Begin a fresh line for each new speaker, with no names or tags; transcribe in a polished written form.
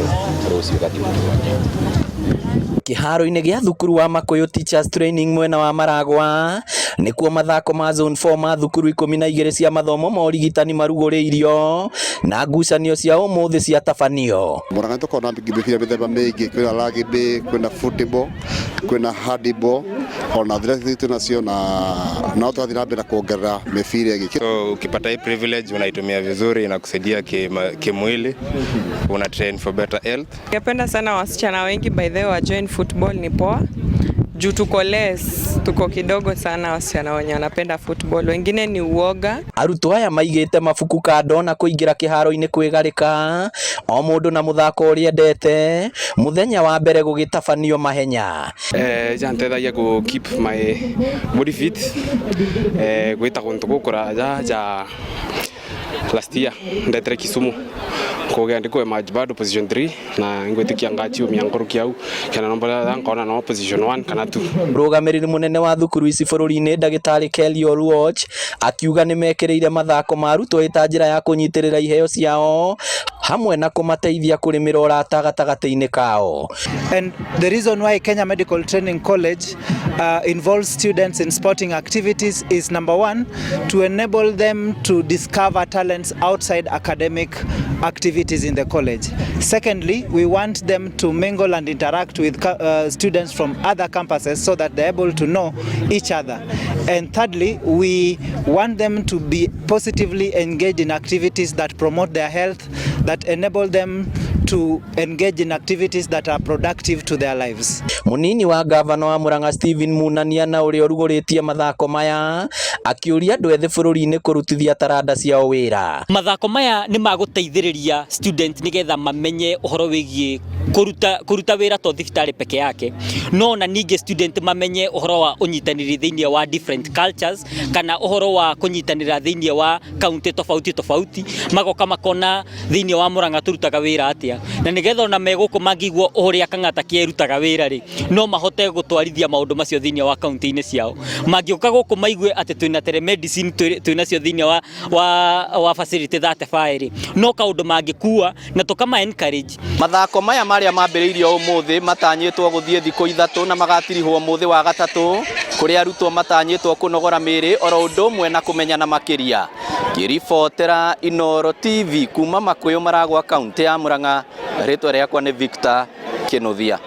Tondũ rũciũ gathiĩ gũtũgonia.
Kĩharo-inĩ gĩa thukuru wa Makuyu Teachers Training mwena wa Maragwa nĩkuo mathako ma Zone 4 ma thukuru 12 cia mathomo ma ũrigitani marugũrĩirio na ngucanio cia ũmũthĩ ciatabanio.
Murang'a tũkoragwo na mĩbira mĩthemba mĩingĩ, kwĩna rugby, kwĩna football, kwĩna handball, ona athletics twĩnacio, na no tũrathiĩ na mbere na kuongerera mĩbira ĩngĩ.
So ukipata hii privilege unaitumia vizuri, inakusaidia kimwili, una train for better health.
Ningependa sana wasichana wengi, by the way, wa join football. Ni poa juu tuko less, tuko kidogo sana wasichana wenye wanapenda football, wengine ni uoga.
Arutwo aya maigĩte mabuku kando na kũingĩra kĩharo-inĩ kwĩgarĩka o mũndũ na mũthako ũrĩa endete, mũthenya wa mbere gũgĩtabanio mahenya.
Jantethagia ku keep my body fit, gwita kuntu gukuraja ja last year ndetire Kisumu kugea ndiku emerge bado position 3 na ngwitikia ngachiumia nkuru kiau kana nombora nkona no position 1 kana 2.
Mũrũgamĩrĩri mũnene wa thukuru ici bũrũri-inĩ, ndagĩtarĩ Kelly Oluoch, akiuga nĩ mekĩrĩire mathako ma arutwo ĩta njĩra ya kũnyitĩrĩra iheo ciao hamwe na kũmateithia kũrĩmĩra ũrata gatagatĩ-inĩ kao.
And the reason why Kenya Medical Training College involves students in sporting activities is, number one, to enable them to discover talents outside academic activities in the college. Secondly, we want them to mingle and interact with students from other campuses so that they're able to know each other. And thirdly, we want them to be positively engaged in activities that promote their health, that enable them to engage in activities that are productive to their lives.
Munini wa gavana wa Murang'a, Stephen Munania, na ũrĩa ũrugũrĩtie mathako maya, akĩũria andũ ethĩ bũrũri-inĩ kũrutithia taranda ciao wĩra.
Mathako maya nĩ magũteithĩrĩria student nĩgetha mamenye ũhoro wĩgiĩ kũruta wĩra to thibitarĩ peke yake, no na ningĩ student mamenye ũhoro wa ũnyitanĩri thĩinĩ wa different cultures kana ũhoro wa kũnyitanĩra thĩinĩ wa county tofauti tofauti, magoka makona thĩinĩ wa Murang'a tũrutaga wĩra atĩa, na nĩgetha ona me gũkũ mangĩigua ũrĩa Kang'ata kĩrutaga wĩra rĩ, no mahote gũtwarithia maũndũ macio thĩinĩ wa kaunti-inĩ ciao. Mangĩũka gũkũ maigue atĩ twĩna telemedicine, twĩnacio thĩinĩ wa facility 35 rĩ, no kaũndũ mangĩkua na tũkama encourage.
Mathako maya marĩa mambĩrĩirio ũmũthĩ matanyĩtwo gũthiĩ thikũ 3 na magatirihwo mũthĩ wa gatatũ, kũrĩa arutwo matanyĩtwo kũnogora mĩĩrĩ oro ũndũ ũmwe na kũmenyana makĩria. Ngĩribotera Inooro TV kuma Makuyu, Maragwa, kaunti ya Murang'a, rĩtwa rĩakwa nĩ Victor Kinuthia.